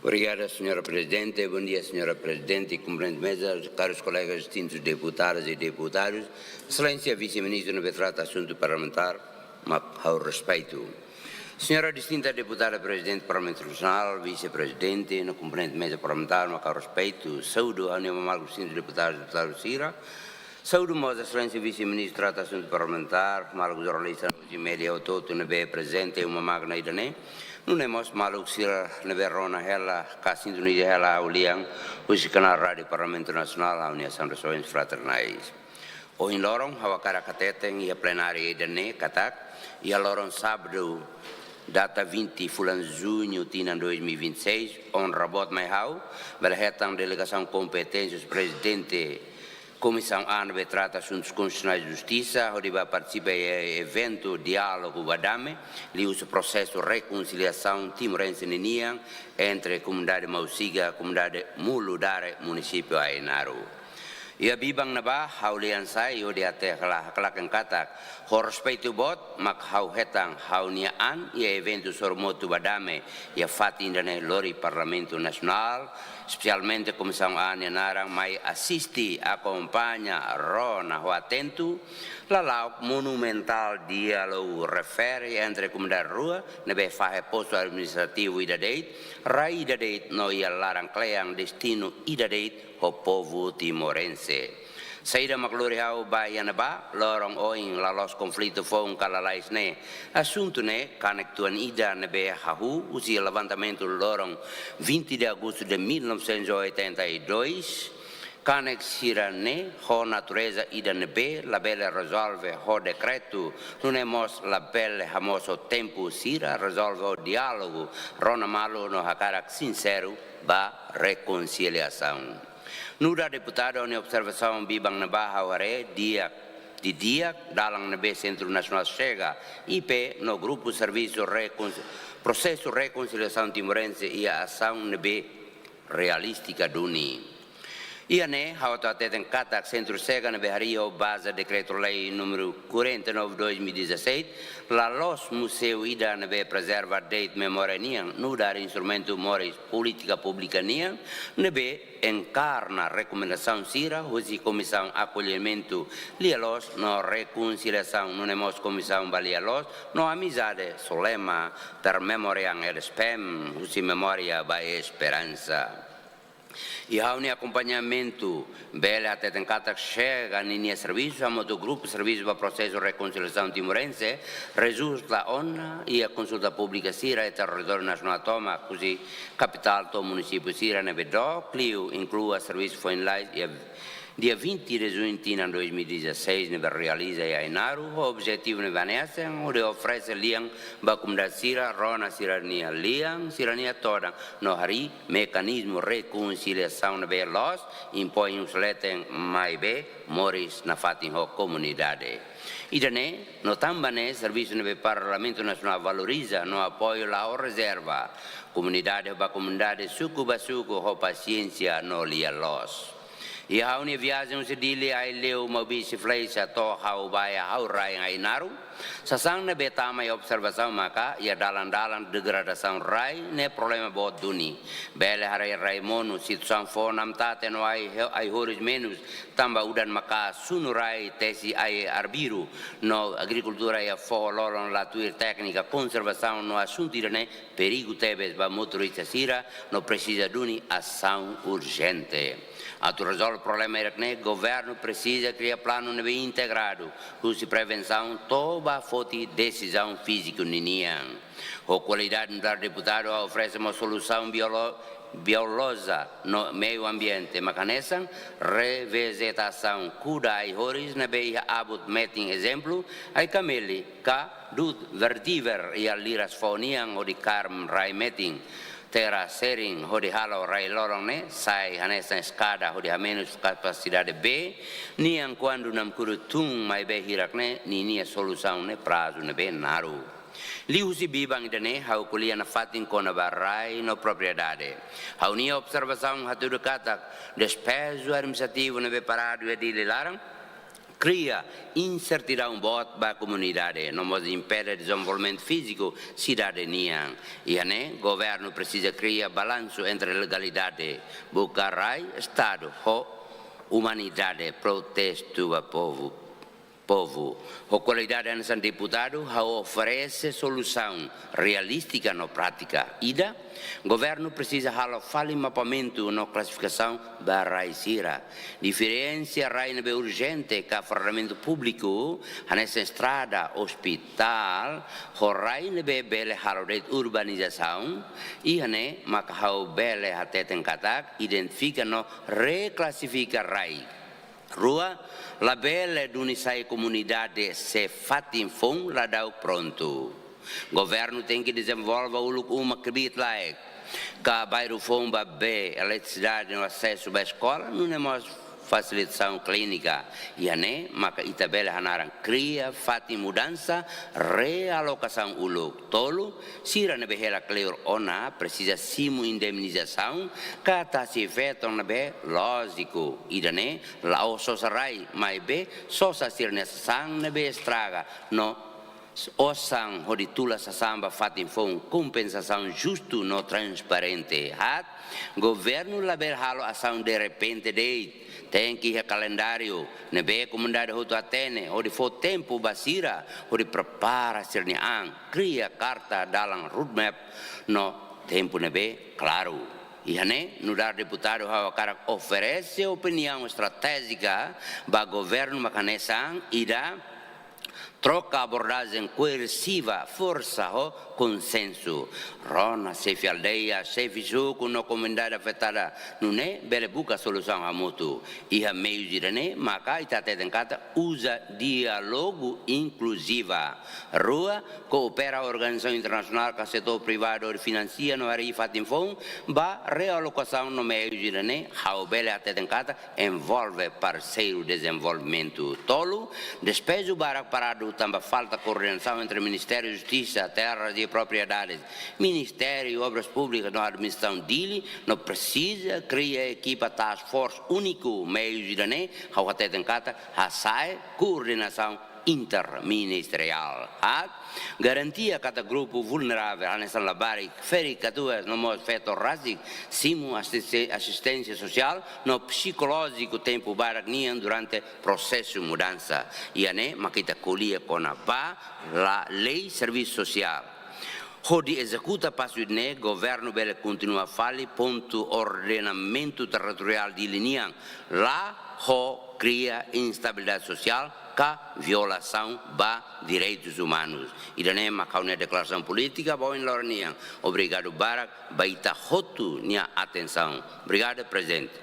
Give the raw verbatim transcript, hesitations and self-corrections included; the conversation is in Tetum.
Obrigada, Señora Prezidente. Bondia, Señora Prezidente, komponente meza, karus kolega distintus deputadas i deputadus, Exelénsia Vise-Ministru ne'ebé trata asuntu parlamentár, mak ha'u respeitu. Señora distinta deputada Prezidente Parlamentu Nasionál, Vise-Prezidente, no komponente meza parlamentár, mak ha'u respeitu. Saúdu ha'u-nia maluk distintu deputadu, deputadu sira. Saúdu mós Exelénsia Vise-Ministru trata asuntu parlamentár, maluk jornalista no media hotu-hotu ne'ebé prezente iha uma magna ida-ne'e. Nune'e mós maluk sira ne'ebé rona hela, ka sintoniza hela ha'u-nia lian, husi kanál Rádiu Parlamentu Nasionál, ha'u-nia saudasoens fraternais. Ohin loron, ha'u hakarak hateten iha plenária ida-ne'e katak, iha loron sábadu, data vinte fulan Juñu tinan dois mil e vinte e seis, onra boot mai ha'u, bele hetan delegasaun kompeténsia husi Prezidente Komisaun A ne'ebé trata asuntus konstitusionais i justisa, hodi bá partisipa iha eventu diálogu ba dame, liuhusi prosesu rekonsiliasaun timorense ninian entre komunidade Mausiga, komunidade Mulu Dare, munisípiu Ainaro. Iha biban ne'ebá, ha'u lian sai hodi hatete hela haklaken katak, ho respeitu boot, mak ha'u hetan ha'u-nia an iha eventu sorumutu ba dame iha fatin ida-ne'e lori Parlamentu Nasionál, espesialmente Komisaun A nia naran mai asiste, akompaña, rona ho atentu, lala'ok monumentál diálogu refere entre komunidade rua ne'ebé fahe postu administrativu ida de'it, rai ida de'it no iha laran kle'an destinu ida de'it ho povu timorense. Saida mak lori ha'u bá iha ne'ebá, loron ohin la loos konflitu foun ka lalais ne'e. Asuntu ne'e kanek tuan ida ne'ebé hahú husi levantamentu loron vinte de agosto de mil novecentos e oitenta e dois, kanek sira-ne'e ho natureza ida ne'ebé labele rezolve ho dekretu, nune'e mós labele hamoos ho tempu, sira rezolve ho diálogu, rona malu no hakarak sinseru ba rekonsiliasaun. Nu'udar deputadu, ha'u-nia observasaun biban ne'ebá ha'u haree di'ak, didi'ak dalan ne'ebé Sentru Nasionál Chega, I P, no grupu servisu rekons-, prosesu rekonsiliasaun timorense iha asaun ne'ebé realístika duni. Iha ne'e, ha'u atu hateten katak Sentru Chega ne'ebé harii ho baze dekretu-lei númeru quarenta e nove dois mil e dezassete, la loos museu ida ne'ebé prezerva de'it memória nian, nu'udar instrumentu moris polítika públika nian, ne'ebé enkarna rekomendasaun sira husi Komisaun Akollimentu Lia-Loos no Rekonsiliasaun, nune'e mós Komisaun ba Lia-Loos no Amizade, sob lema Per Memoriam et Spem, husi memória ba esperansa. Iha ha'u-nia akompañamentu, bele hateten katak Chega ninia servisu hamutuk grupu servisu ba prosesu rekonsiliasaun timorense, rezulta ona iha konsulta públika sira iha territóriu nasionál tomak, husi kapitál to'o munisípiu sira ne'ebé dook liu, inklui servisu foin-lalais iha dia vinte de junho tinan dois mil e dezasseis ne'ebé realiza iha Ainaro, ho objetivu ne'ebé hanesan hodi oferese lian ba komunidade sira, rona sira-nia lian, sira-nia todan, no harii mekanizmu rekonsiliasaun ne'ebé loos, impoin husi leten maibé moris nafatin ho komunidade. Ida-ne'e, no tanba ne'e, servisu ne'ebé Parlamentu Nasionál valoriza no apoiu la'o rezerva. Komunidade ba komunidade, suku ba suku, ho pasiénsia no lia-loos. Iha ha'u-nia viajen husi Dili, Aileu, Maubisse, Fleixa, to'o ha'u bá iha ha'u-rai Ainaro, sasán ne'ebé tama iha observasaun maka iha dalan-dalan degradasaun rai ne'e problema boot duni. Bele haree rai monu, situasaun foho namtate no ai, ai-horis menus, tanba udan maka'as sunu rai, tesi ai arbiru, no agrikultura iha foho lolon la tuir téknika konservasaun no asuntu ida-ne'e perigu tebes ba motorista sira no presiza duni asaun urjente. Atu rezolve problema hirak-ne'e, governu presiza kria planu ne'ebé integradu, husi prevensaun to'o ba foti desizaun fíziku ninian. Ho kualidade nu'udar deputadu, ha'u oferese mós solusaun biolo-, bioloza no meiu ambiente, mak hanesan revejetasaun, kuda ai-horis ne'ebé iha abut metin, ezemplu, ai-kameli, ka du'ut vertiver iha liras foho nian hodi karm rai metin, terrasering hodi halo rai lolon ne'e sai hanesan eskada hodi hamenus kapasidade bee nian kuandu namkuru tun, maibé hirak-ne'e ninia solusaun ne'e prazu ne'ebé naruk. Liuhusi biban ida-ne'e, ha'u ko'alia nafatin kona-ba rai no propriedade. Ha'u-nia observasaun hatudu katak despeju administrativu ne'ebé paradu iha Dili laran, kria insertidaun boot ba komunidade, no mós impede dezenvolvimentu fíziku sidade nian. Iha ne'e, governu presiza kria balansu entre legalidade, buka rai, Estadu, ho umanidade, protestu ba povu. Povu. Ho kualidade hanesan deputadu, ha'u oferese solusaun realístika no prátika. Ida, governu presiza halo fali mapamentu no klasifikasaun ba rai sira. Diferensia rai ne'ebé urjente ka fardamentu públiku, hanesan estrada, ospitál, ho rai ne'ebé bele halo de'it urbanizasaun, iha ne'e maka ha'u bele hateten katak identifika no reklasifika rai. Rua, labele duni sai komunidade se fatin foun la da'uk prontu. Governu tenke dezenvolve uluk uma kbiit-laek, ka bairru foun ba bee, eletrisidade no asesu ba eskola, nune'e mós fasilitasaun klínika. Iha ne'e maka ita bele hanaran kria fatin mudansa, realokasaun uluk. Tolu, sira ne'ebé hela kleur ona presiza simu indemnizasaun ka tasi feton ne'ebé lójiku. Ida-ne'e la'ós sosa rai, maibé sosa sira-nia sasán ne'ebé estraga no osan hodi tula sasán ba fatin foun, kompensasaun justu no transparente. Haat, governu labele halo asaun derrepente de'it, tenke iha kalendáriu ne'ebé komunidade hotu hatene, hodi fó tempu ba sira hodi prepara sira-nia an, kria karta dalan, roadmap, no tempu ne'ebé klaru. Iha ne'e, nu'udar deputadu ha'u hakarak oferese opiniaun estratéjika ba governu mak hanesan: ida, troka abordajen koersiva, forsa ho konsensu. Rona xefe aldeia, xefe suku no komunidade afetada, nune'e bele buka solusaun hamutuk. Iha meius ida-ne'e maka ita hateten katak uza diálogu inkluziva. Rua, koopera organizasaun internasionál ka setór privadu hodi finansia no harii fatin foun ba realokasaun. No meius ida-ne'e ha'u bele hateten katak envolve parseiru dezenvolvimentu. Tolu, despeza barak paradu tanba falta koordenasaun entre Ministériu Justisa, Terras e Propriedades, Ministériu Obras Públikas no Administrasaun Dili, no presiza kria ekipa task force úniku. Meius ida-ne'e ha'u hateten katak hasa'e koordenasaun interministeriál. Haat, garantia katak grupu vulneravel, hanesan labarik, ferik-katuas no mós feto rasik, simu asiste-, asisténsia sosiál no psikolójiku tempu badak nian durante prosesu mudansa. Iha ne'e maka ita ko'alia kona-ba lei servisu sosiál. Hodi ezekuta pasu ida-ne'e, governu bele kontinua fali pontu ordenamentu territoriál Dili nian, la ho kria instabilidade sosiál ka violasaun ba direitus umanus. Ida-ne'e mak ha'u-nia deklarasaun polítika ba ohin loron nian. Obrigadu barak ba ita hotu nia atensaun. Obrigadu, Prezidente.